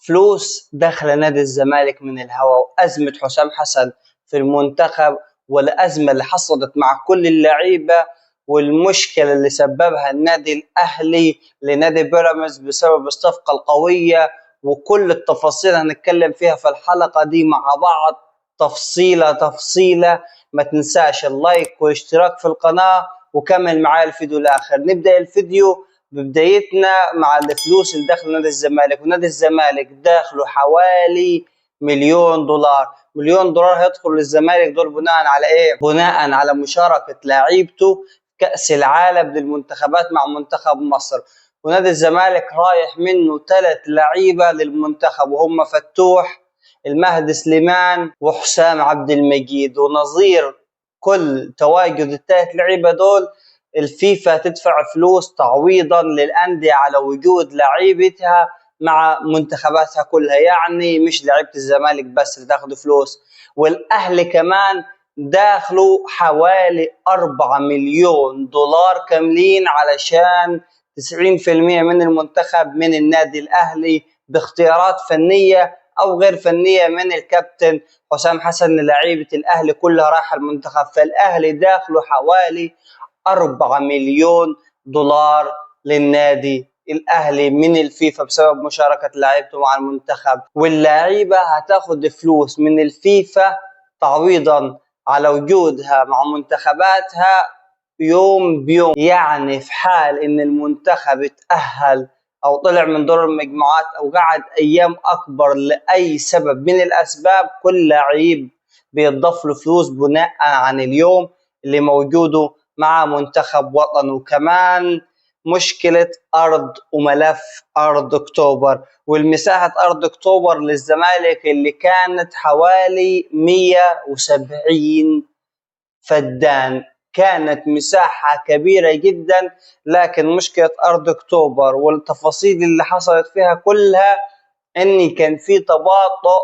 فلوس داخله نادي الزمالك من الهوا، وازمة حسام حسن في المنتخب، والازمة اللي حصلت مع كل اللعيبة، والمشكلة اللي سببها النادي الاهلي لنادي بيراميدز بسبب الصفقة القوية، وكل التفاصيل هنتكلم فيها في الحلقة دي مع بعض تفصيله تفصيله. ما تنساش ال like والاشتراك في القناة وكمل معايا الفيديو الاخر. نبدا الفيديو ببدايتنا مع الفلوس اللي داخل نادي الزمالك، ونادي الزمالك داخله حوالي مليون دولار. مليون دولار هيدخل للزمالك دول بناء على ايه؟ بناء على مشاركة لاعيبته كأس العالم للمنتخبات مع منتخب مصر. ونادي الزمالك رايح منه 3 لعيبة للمنتخب، وهم فتوح، المهدي سليمان، وحسام عبد المجيد. ونظير كل تواجد الثلاث لعيبة دول الفيفا تدفع فلوس تعويضا للأندية على وجود لعيبتها مع منتخباتها كلها، يعني مش لعيبة الزمالك بس اللي تاخد فلوس، والأهلي كمان داخلوا حوالي 4 مليون دولار كاملين علشان 90% من المنتخب من النادي الأهلي باختيارات فنية أو غير فنية من الكابتن حسام حسن. لعيبة الأهلي كلها رايحة المنتخب، فالأهلي داخله حوالي 4 مليون دولار للنادي الأهلي من الفيفا بسبب مشاركة لعيبته مع المنتخب. واللعيبة هتاخد فلوس من الفيفا تعويضا على وجودها مع منتخباتها يوم بيوم، يعني في حال إن المنتخب اتأهل أو طلع من دور المجموعات أو قعد أيام أكبر لأي سبب من الأسباب، كل لعيب بيضاف له فلوس بناء عن اليوم اللي موجودة مع منتخب وطنه. وكمان مشكلة أرض وملف أرض أكتوبر، والمساحة أرض أكتوبر للزمالك اللي كانت حوالي 170 فدان، كانت مساحة كبيرة جدا. لكن مشكلة أرض أكتوبر والتفاصيل اللي حصلت فيها كلها إن كان في تباطؤ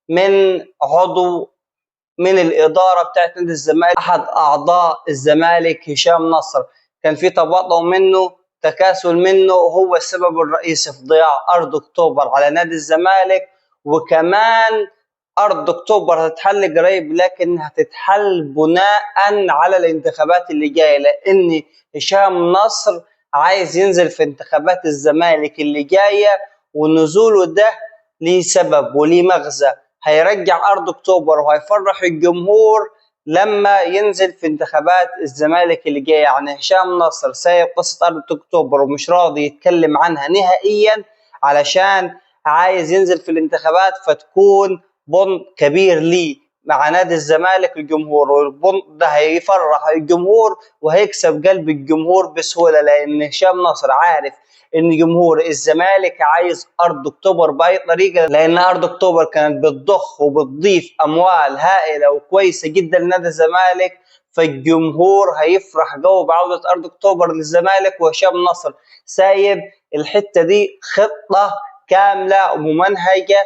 من عضو من الإدارة بتاعت نادي الزمالك، أحد أعضاء الزمالك هشام نصر، كان في تباطؤ منه، تكاسل منه، هو السبب الرئيسي في ضياع أرض أكتوبر على نادي الزمالك. وكمان أرض أكتوبر هتتحل قريب، لكن هتتحل بناء على الانتخابات اللي جاية، لأن هشام نصر عايز ينزل في انتخابات الزمالك اللي جاية، ونزوله ده ليه سبب وليه مغزى، هيرجع أرض أكتوبر وهيفرح الجمهور لما ينزل في انتخابات الزمالك اللي جاية. يعني هشام نصر سايب قصة أرض أكتوبر ومش راضي يتكلم عنها نهائيا علشان عايز ينزل في الانتخابات، فتكون بند كبير ليه مع نادي الزمالك الجمهور، والبند ده هيفرح الجمهور وهيكسب قلب الجمهور بسهولة، لأن هشام نصر عارف إن جمهور الزمالك عايز أرض أكتوبر بأي طريقة، لأن أرض أكتوبر كانت بتضخ وبتضيف أموال هائلة وكويسة جدا لنادي الزمالك، فالجمهور هيفرح جو بعودة أرض أكتوبر للزمالك. وهشام نصر سايب الحتة دي خطة كاملة وممنهجة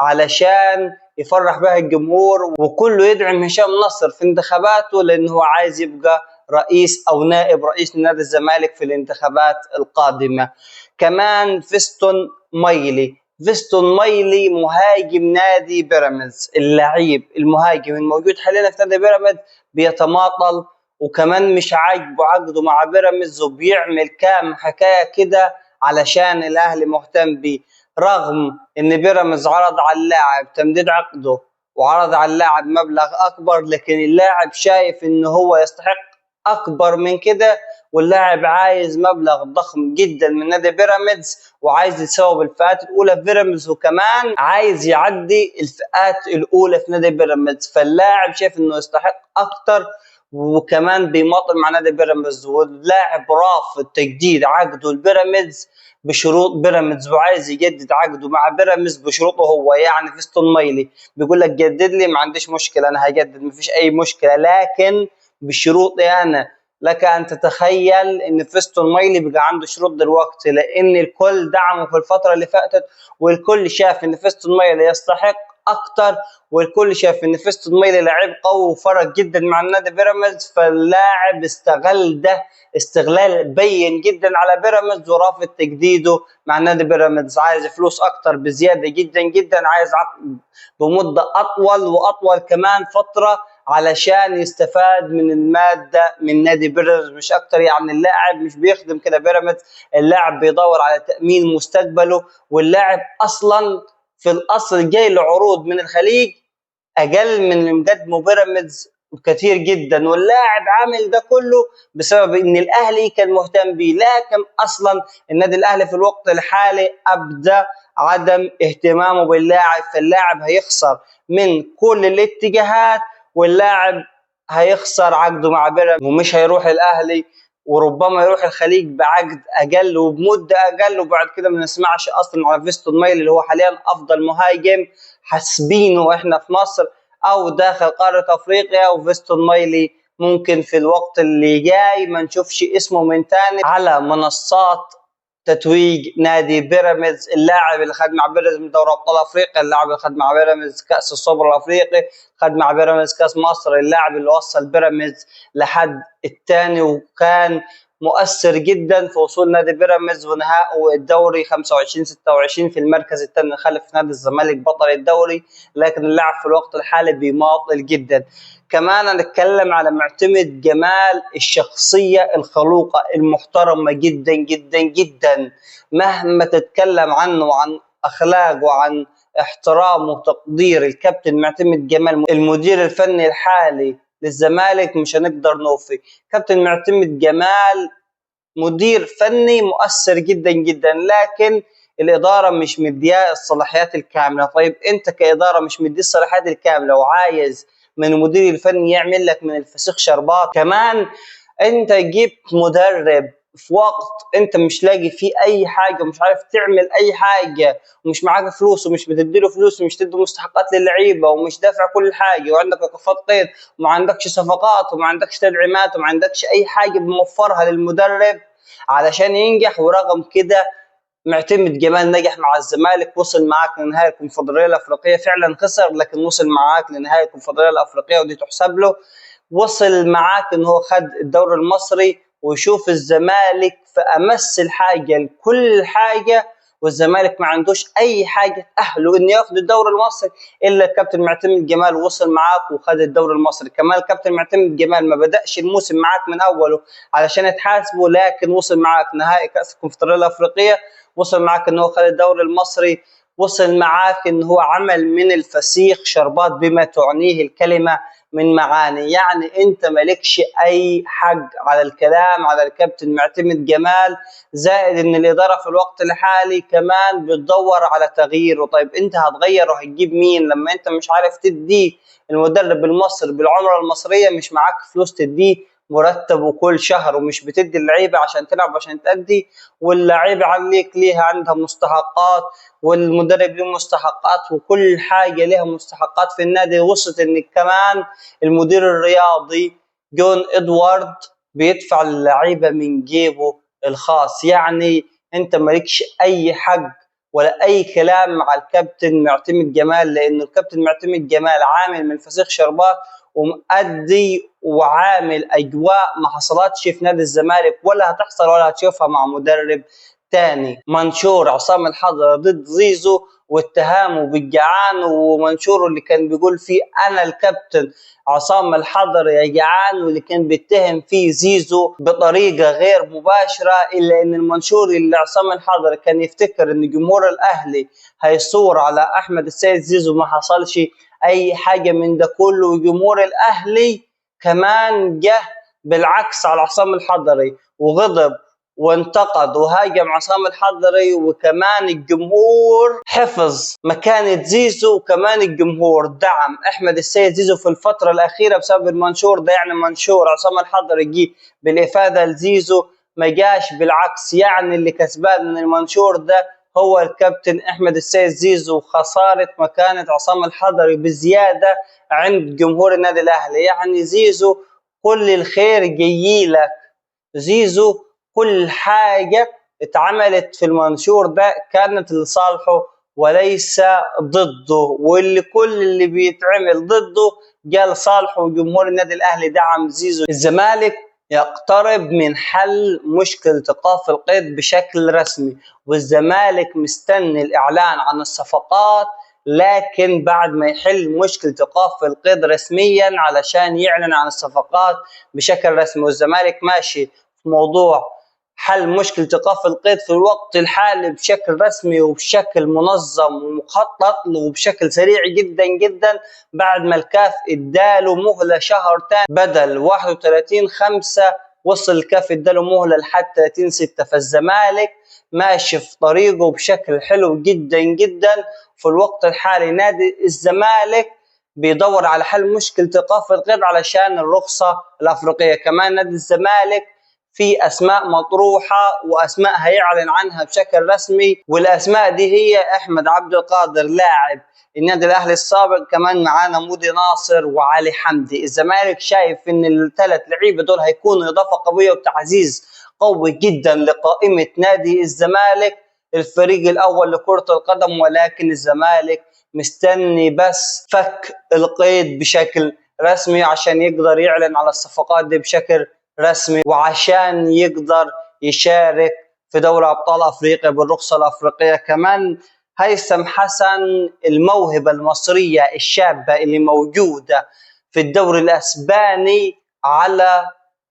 علشان يفرح بها الجمهور، وكله يدعم هشام نصر في انتخاباته، لأنه هو عايز يبقى رئيس أو نائب رئيس نادي الزمالك في الانتخابات القادمة. كمان فيستون مايلي، فيستون مايلي مهاجم نادي بيراميدز، اللعيب المهاجم الموجود حاليا في نادي بيراميدز بيتماطل، وكمان مش عاجبه عقده مع بيراميدز، وبيعمل كام حكاية كده علشان الأهلي مهتم بيه، رغم ان بيراميدز عرض على اللاعب تمديد عقده وعرض على اللاعب مبلغ اكبر، لكن اللاعب شايف ان هو يستحق اكبر من كده، واللاعب عايز مبلغ ضخم جدا من نادي بيراميدز، وعايز يتساوى بالفئات الاولى في بيراميدز، وكمان عايز يعدي الفئات الاولى في نادي بيراميدز، فاللاعب شايف انه يستحق اكتر، وكمان بيماطل مع نادي بيراميدز، واللاعب رافض تجديد عقده لبيراميدز بشروط بيراميدز، وعايز يجدد عقده مع بيراميدز بشروطه هو. يعني فيستون مايلي بيقول لك جدد لي، ما عنديش مشكلة، انا هجدد مفيش اي مشكلة، لكن بشروطي انا. لك ان تتخيل ان فيستون مايلي بقى عنده شروط دلوقتي، لان الكل دعمه في الفترة اللي فاتت، والكل شاف ان فيستون مايلي يستحق اكتر، والكل شايف ان فيستون مايلي لعيب قوي وفرق جدا مع النادي بيراميدز، فاللاعب استغل ده استغلال بين جدا على بيراميدز ورافض تجديده مع نادي بيراميدز. عايز فلوس اكتر بزيادة جدا جدا، عايز عقد بمدة اطول واطول كمان فترة علشان يستفاد من المادة من نادي بيراميدز مش اكتر. يعني اللاعب مش بيخدم كده بيراميدز، اللاعب بيدور على تامين مستقبله، واللاعب اصلا في الاصل جاي له عروض من الخليج اقل من اللي مقدمه بيراميدز كتير جدا، واللاعب عامل ده كله بسبب ان الاهلي كان مهتم بيه، لكن اصلا النادي الاهلي في الوقت الحالي ابدى عدم اهتمامه باللاعب، فاللاعب هيخسر من كل الاتجاهات، واللاعب هيخسر عقده مع بيراميدز ومش هيروح الاهلي، وربما يروح الخليج بعقد اقل وبمده اقل، وبعد كده ما نسمعش اصلا على فيستون مايلي اللي هو حاليا افضل مهاجم حاسبينه احنا في مصر او داخل قارة افريقيا. وفيستون مايلي ممكن في الوقت اللي جاي ما نشوفش اسمه من تاني على منصات تتويج نادي بيراميدز. اللاعب اللي خد مع بيراميدز من دوري ابطال افريقيا، اللاعب اللي خد مع بيراميدز كاس السوبر الافريقي، خد مع بيراميدز كاس مصر، اللاعب اللي وصل بيراميدز لحد الثاني وكان مؤثر جدا في وصول نادي بيراميدز ونهائه الدوري 25-26 في المركز الثاني خلف نادي الزمالك بطل الدوري، لكن اللاعب في الوقت الحالي بيماطل جدا. كمان هنتكلم على معتمد جمال، الشخصية الخلوقة المحترمة جدا جدا جدا، مهما تتكلم عنه وعن أخلاقه وعن احترامه وتقدير الكابتن معتمد جمال المدير الفني الحالي للزمالك مش هنقدر نوفي. كابتن معتمد جمال مدير فني مؤثر جدا جدا، لكن الإدارة مش مدياه الصلاحيات الكاملة. طيب أنت كإدارة مش مديه الصلاحيات الكاملة وعايز من المدير الفني يعمل لك من الفسيخ شربات، كمان أنت جبت مدرب في وقت أنت مش لاقي فيه أي حاجة ومش عارف تعمل أي حاجة ومش معاك فلوس ومش بتديله فلوس ومش تدي مستحقات للعيبة ومش دافع كل حاجة وعندك وقفات قيد وما عندكش صفقات وما عندكش تدعيمات وما عندكش أي حاجة بموفرها للمدرب علشان ينجح. ورغم كده معتمد جمال نجح مع الزمالك، وصل معاك لنهائي الكونفدراليه الافريقية، فعلا خسر لكن وصل معاك لنهائي الكونفدراليه الافريقية ودي تحسب له. وصل معاك ان هو خد الدوري المصري، ويشوف الزمالك في امس الحاجة لكل حاجة، والزمالك ما عندوش اي حاجة تاهله انه ياخد الدوري المصري الا الكابتن معتمد جمال وصل معاك وخد الدوري المصري. كمان الكابتن معتمد جمال ما بداش الموسم معاك من اوله علشان تحاسبه، لكن وصل معاك نهائي كاس الكونفدراليه الافريقية، وصل معاك ان هو خد الدوري المصري، وصل معاك ان هو عمل من الفسيخ شربات بما تعنيه الكلمة من معاني. يعني انت مالكش اي حق على الكلام على الكابتن معتمد جمال، زائد ان الادارة في الوقت الحالي كمان بتدور على تغييره. طيب انت هتغيره هتجيب مين لما انت مش عارف تديه المدرب المصري بالعملة المصرية، مش معاك فلوس تديه مرتبه كل شهر، ومش بتدي اللعيبة عشان تلعب عشان تأدي، واللعيبة عليك ليها عندها مستحقات، والمدرب له مستحقات، وكل حاجة لها مستحقات في النادي. وصلت ان كمان المدير الرياضي جون ادوارد بيدفع اللعيبة من جيبه الخاص. يعني انت مالكش اي حق ولا اي كلام مع الكابتن معتمد جمال، لانه الكابتن معتمد جمال عامل من فسيخ شربات ومؤدي وعامل اجواء ما حصلتش في نادي الزمالك ولا هتحصل ولا هتشوفها مع مدرب تاني. منشور عصام الحضري ضد زيزو واتهامه بالجعان، ومنشورة اللي كان بيقول فيه انا الكابتن عصام الحضري يا جعان، واللي كان بيتهم فيه زيزو بطريقة غير مباشرة، الا ان المنشور اللي عصام الحضري كان يفتكر ان جمهور الاهلي هيصور على احمد السيد زيزو ما حصلش اي حاجة من ده كله، وجمهور الاهلي كمان جه بالعكس على عصام الحضري وغضب وانتقد وهاجم عصام الحضري، وكمان الجمهور حفظ مكانة زيزو، وكمان الجمهور دعم احمد السيد زيزو في الفترة الاخيرة بسبب المنشور ده. يعني منشور عصام الحضري جه بالافادة لزيزو ما جاش بالعكس، يعني اللي كسبان من المنشور ده هو الكابتن احمد السيد زيزو، خسارة مكانة عصام الحضري بزيادة عند جمهور النادي الاهلي. يعني زيزو كل الخير جايلك، زيزو كل حاجة اتعملت في المنشور ده كانت لصالحه وليس ضده، واللي كل اللي بيتعمل ضده قال صالحه، وجمهور النادي الاهلي دعم زيزو. الزمالك يقترب من حل مشكلة إيقاف القيد بشكل رسمي، والزمالك مستني الإعلان عن الصفقات لكن بعد ما يحل مشكلة إيقاف القيد رسميا علشان يعلن عن الصفقات بشكل رسمي. والزمالك ماشي في موضوع حل مشكلة إيقاف القيد في الوقت الحالي بشكل رسمي وبشكل منظم ومخطط وبشكل سريع جدا جدا، بعد ما الكاف اداله مهلة شهر تاني بدل 31/5 وصل الكاف اداله مهلة لحد 30/6. فالزمالك ماشي في طريقه بشكل حلو جدا جدا. في الوقت الحالي نادي الزمالك بيدور على حل مشكلة إيقاف القيد علشان الرخصة الأفريقية. كمان نادي الزمالك في أسماء مطروحة وأسماء هيعلن عنها بشكل رسمي، والأسماء دي هي أحمد عبد القادر لاعب النادي الأهلي السابق، كمان معانا مودي ناصر وعلي حمدي. الزمالك شايف إن الثلاث لعيبة دول هيكونوا إضافة قوية وتعزيز قوي جدا لقائمة نادي الزمالك الفريق الأول لكرة القدم، ولكن الزمالك مستني بس فك القيد بشكل رسمي عشان يقدر يعلن على الصفقات دي بشكل رسمي، وعشان يقدر يشارك في دوري أبطال أفريقيا بالرخصة الأفريقية. كمان هيثم حسن الموهبة المصرية الشابة اللي موجودة في الدوري الأسباني على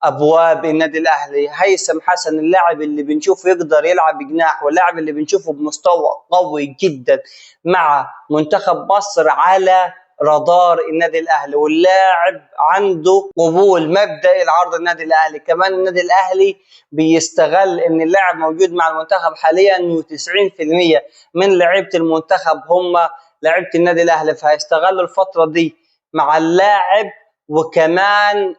أبواب النادي الأهلي. هيثم حسن اللاعب اللي بنشوفه يقدر يلعب جناح، واللاعب اللي بنشوفه بمستوى قوي جدا مع منتخب مصر على رادار النادي الأهلي، واللاعب عنده قبول مبدئي لعرض النادي الأهلي. كمان النادي الأهلي بيستغل إن اللاعب موجود مع المنتخب حاليا، و90% من لعيبة المنتخب هم لعيبة النادي الأهلي، فهيستغلوا الفترة دي مع اللاعب. وكمان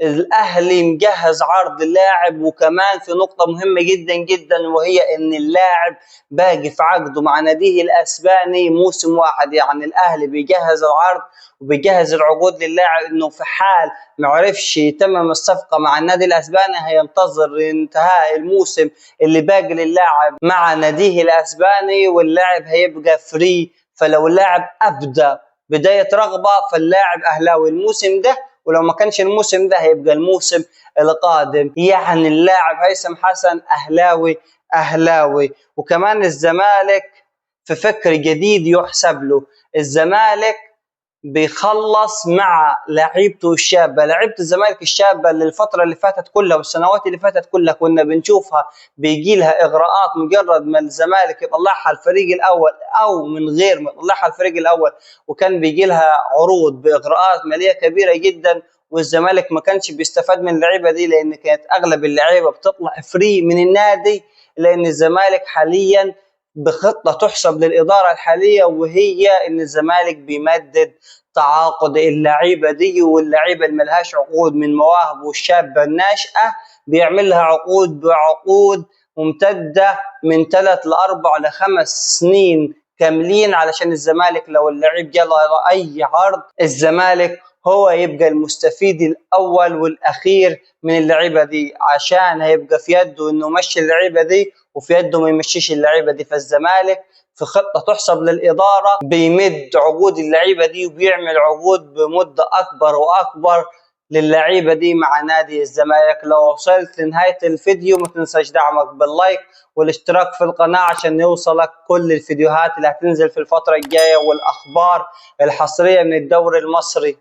الأهلي مجهز عرض اللاعب. وكمان في نقطة مهمة جدا جدا، وهي إن اللاعب باقي في عقده مع ناديه الأسباني موسم واحد، يعني الأهلي بيجهز العرض وبيجهز العقود للاعب إنه في حال ما عرفش يتمم الصفقة مع النادي الأسباني هينتظر انتهاء الموسم اللي باقي للاعب مع ناديه الأسباني، واللاعب هيبقى فري. فلو اللاعب أبدى بداية رغبة فاللاعب أهلاوي الموسم ده، ولو ما كانش الموسم ده هيبقى الموسم القادم. يعني اللاعب هيثم حسن أهلاوي أهلاوي. وكمان الزمالك في فكر جديد يحسب له، الزمالك بيخلص مع لعيبته الشابة، لعيبة الزمالك الشابة اللي الفترة اللي فاتت كلها والسنوات اللي فاتت كلها كنا بنشوفها بيجي لها إغراءات مجرد ما الزمالك يطلعها الفريق الأول أو من غير ما يطلعها الفريق الأول، وكان بيجي لها عروض بإغراءات مالية كبيرة جدا، والزمالك ما كانش بيستفاد من اللعيبة دي لأن كانت أغلب اللعيبة بتطلع free من النادي. لأن الزمالك حاليا بخطة تحسب للإدارة الحالية، وهي إن الزمالك بيمدد تعاقد اللعيبة دي، واللعيبة اللي ملهاش عقود من مواهب والشابة الناشئة بيعمل لها عقود بعقود ممتدة من 3 ل4 ل5 سنين كاملين، علشان الزمالك لو اللعيب جاله أي عرض الزمالك هو يبقى المستفيد الأول والأخير من اللعيبة دي، عشان هيبقى في يده إنه يمشي اللعيبة دي وفي يده ما يمشيش اللعيبة دي. فالزمالك في خطة تحسب للإدارة بيمد عقود اللعيبة دي وبيعمل عقود بمدة أكبر وأكبر للعيبة دي مع نادي الزمالك. لو وصلت لنهاية الفيديو ما تنساش دعمك باللايك والاشتراك في القناة عشان يوصلك كل الفيديوهات اللي هتنزل في الفترة الجاية والأخبار الحصرية من الدوري المصري.